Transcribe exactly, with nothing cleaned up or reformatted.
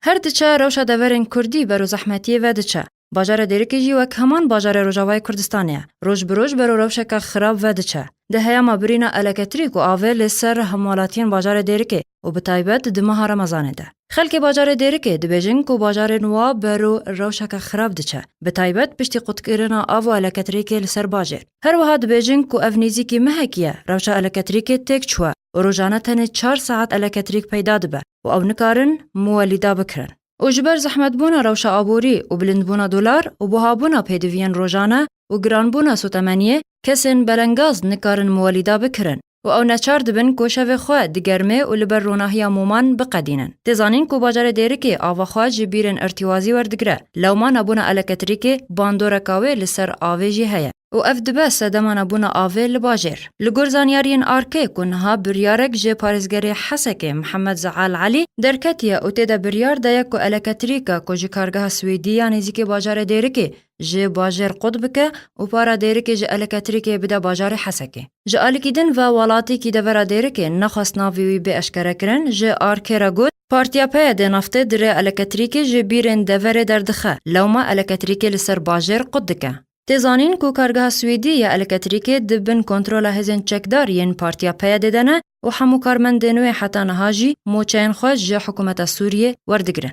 Her diçe rewşa deverên Kurdî bero zehmetiyê ve diçe. Bajarê Dêrikê jî wek heman bajarê Rojavayê Kurdistanê ye. Roj bi roj bero rewşeke xirab ve diçe. Di heyama birîna elektrîk û avê li ser hemwelatiyên bajarê Dêrikê û bi taybet di meha Remezanê de. Xelkê bajarê Dêrikê dibêjin ku bajarên wa bero rewşeke xirab diçe. Bi taybet piştî qutkirina av û elektrîkê li ser bajêr. Her wiha dibêjin ku ev nêzîkî mehekî ye, rewşa elektrîkê têk çûye û rojane tenê çar saet elektrîk peyda dibe û ew nikarin muwelîda bikirin. Û ji ber zehmetbûna rewşa aborî û bilindbûna dolar û buhabûna pêdiviyên rojane û giranbûna sotemeniyê, kesên belengaz nikarin muwelîda bikirin û ew neçar dibin ku şevê xwe di germê û li ber ronahiya moman biqedînin. Tê zanîn ku bajarê Dêrikê ava xwe ji bîrên irtîwazî werdigire. Lewma nebûna elektrîkê bandoreka wê li ser avê jî heye û ev dibe sedema nebûna avê li bajêr. Li gor zanyariyên arkê ku niha biryarek ji parêzgerê Hesekê Mihemed Zeal Elî derketiye û tê de biryar daye ku elektrîka ku ji kargeha Swêdî ya nêzîkê bajarê Dêrikê ji bajêr qut bike û para Dêrikê ji elektrîkê bide bajarê Hesekê. Ji alîkî din ve welatîkî devera Dêrikê nexwest navê wî bê eşkerekirin, ji arkê re got, Partiya P Y D naftê di rê elektrîkê ji bîrên deverê derdixe, lewma elektrîkê li ser bajêr qut dike. Tê zanîn ku kargeha Swêdî ya elektrîkê di bin kontrola hêzên çekdar yên Partiya P Y D de ne û hemû karmendên wê heta niha jî moçeyên xwe ji hikûmeta Sûriyê werdigirin.